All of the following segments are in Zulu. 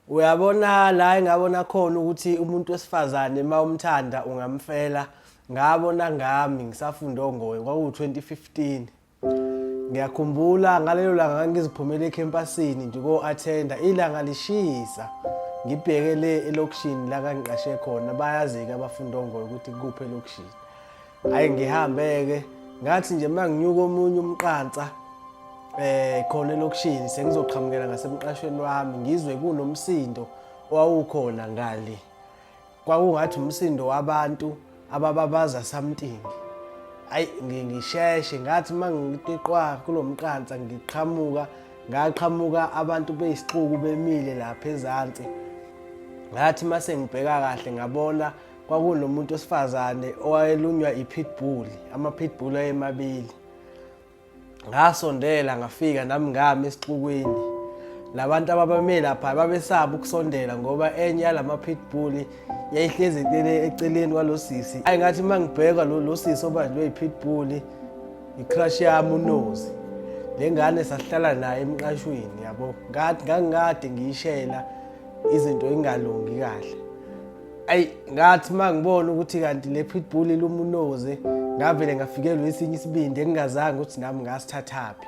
Uyabona la engabona khona ukuthi umuntu wesifazane uma umthanda ungamfela, ngabona ngami ngisafunda oNgoye, kwakuwu-2015. Ngiyakhumbula ngalelo langa ngangiziphumela ekhempasini nje ko-athenda, ilanga lishisa, ngibheke le elokishini la ngangiqashe khona, bayazi-ke abafunda oNgoye ukuthi kukuphi elokishini. Hhayi ngihambe-ke, ngathi nje uma nginyuka omunye umqansa khona elokishini sengizoqhamukela ngasemqashweni wami, ngizwe kunomsindo owawukhona ngale. Kwakungathi umsindo wabantu abababaza something. Ayi ngisheshe ngathi uma ngitiqwa kulo mqansa ngiqhamuka, ngaqhamuka abantu beyisixuku bemile lapha ezansi. Ngathi uma sengibheka kahle ngabona kwakunomuntu wesifazane owayelunywa i-pitbull, ama-pitbull ayemabili. Ngasondela ngafika nami ngami esixukwini. Labantu ababeme lapha babesaba ukusondela ngoba enye yalama pitbull yayihlezi eceleni kwalo sisi. Ayi ngathi uma ngibheka lo sisi obanjwe i-pitbull, i-crush yami uNozi. Le ngane sasihlala naye emqashweni yabo. Ngathi ngangikade ngiyishela izinto ingalungi kahle. Ayi ngathi uma ngibona ukuthi kanti le pitbull iluma uNozi, ngavele ngafikelwa esinye isibindi engingazange ukuthi nami ngasithathaphi.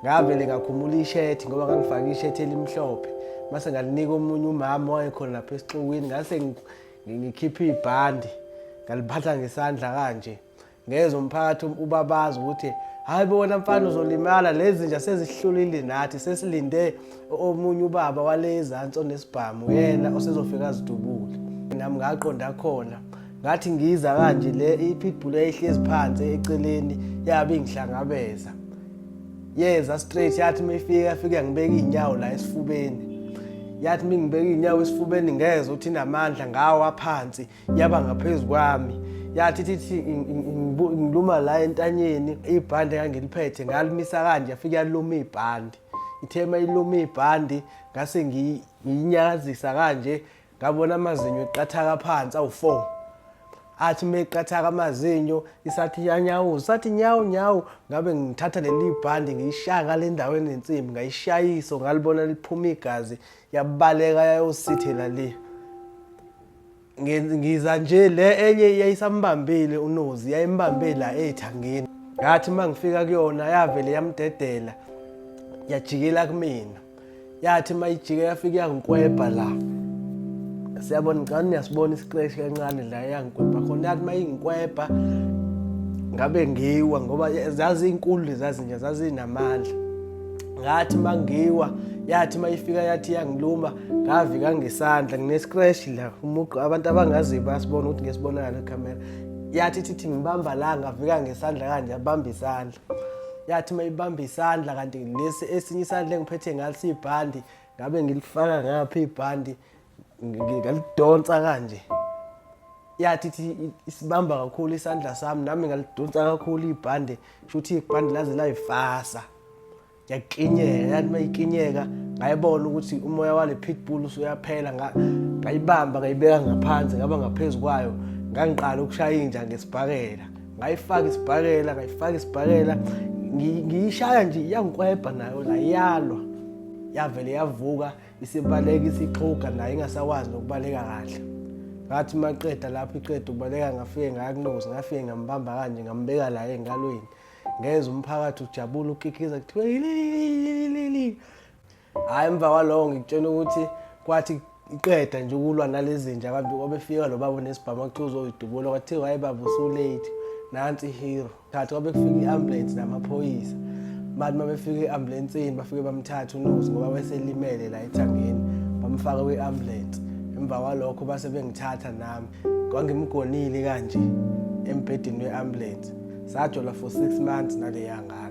Ngavele ngakhumula ishethi ngoba ngangifake ishethi elimhlophe, mase ngalinika omunye umama owayekhona lapha esixukwini, ngase ngikhipha ibhandi ngaliphatha ngesandla kanje. Ngezwa umphakathi ubabaza ukuthi hayi bo wena mfana uzolimala, lezi zinja sezihlulile nathi sesilinde omunye ubaba wale ezansi onesibhamu, uyena osezofika azidubule. Nami ngaqonda khona, ngathi ngiza kanje le i-pitbull yayihlezi phansi eceleni yabe ingihlangabeza, yeza straight, yathi uma ifika yafika yangibeka iy'nyawo la esifubeni. Yathi uma ingibeka iy'nyawo esifubeni ngezwa ukuthi inamandla, ngawa phansi yaba ngaphezu kwami, yathi ithi ngiluma la entanyeni, ibhande engangiliphethe ngalimisa kanje, yafika yaluma ibhande. Ithe uma iluma ibhandi ngase ngiyinyakazisa kanje, ngabona amazinyo eqathaka phansi awu-4. Athi uma eqathaka amazinyo isathi yanyawuza, sathi nyawu nyawu, ngabe ngithatha leli bhandi ngiyishaya ngale ndawo enensimbi, ngayishaya iso ngalibona liphuma igazi, yabaleka yayosithela le. Ngiza nje le enye yayisambambile uNozi, yayimbambe la ethangeni. Ngathi uma ngifika kuyona yavele yamdedela, yajikela kumina. Yathi uma ijike yafika yangikwebha la. Siyabona, ngicabanga niyasibona iscratch kancane la yangikwebha khona. Yathi uma ingikwebha ngabe ngiwa ngoba zazinkulu lezi zinja, zazinamandla. Ngathi uma ngiwa yathi uma ifika yathi yangiluma, ngavika ngesandla ngine-scratch la umugqa, abantu abangaziyo bayasibona ukuthi ngesibona ngale khamera. Yathi thithi ngibamba la, ngavika ngesandla kanje, yabamba isandla. Yathi uma ibamba isandla kanti lesi esinye isandla engiphethe ngaso ibhandi, ngabe ngilifaka ngapha ibhandi, ngalidonsa kanje. Yathi ithi isibamba kakhulu isandla sami, nami ngalidonsa kakhulu ibhande, kusho ukuthi ibhande laze layifasa, yakinyeka. Yathi uma ikinyeka ngayibona ukuthi umoya wale pitbull usuyaphela, ngayibamba ngayibeka ngaphansi, ngaba ngaphezu kwayo, ngangiqala ukushaya inja ngesibhakela, ngayifaka isibhakela, ngayifaka isibhakela, ngiyishaya nje iyangikwebha nayo la, iyalwa, yavele yavuka isibaleka isixhuga nayo ingasakwazi nokubaleka kahle. Ngathi maqeda lapho iqeda ukubaleka, ngafike ngaya kuNozi, ngafike ngambamba kanje, ngambeka la engalweni. Ngezwa umphakathi ujabula ukikiza kuthiwa yilililili. Hhayi emva kwaloko ngikutshela ukuthi kwathi iqeda nje ukulwa nalezi zinja, abantu kwabefika lo baba onesibhamu kuthiwa uzoyidubula, kwathiwa hhayi baba usulate, nansi i-hero. Khathi kwabe kufika i-ambulance namaphoyisa. Bathi uma befika e-ambulensini bafike bamthatha uNozi ngoba wayeselimele la ethangeni, bamfaka kwi-ambulance. Emva kwalokho base bengithatha nami, kwangimgonile kanje embhedeni we-ambulance. Sajola for 6 months naleya ngane.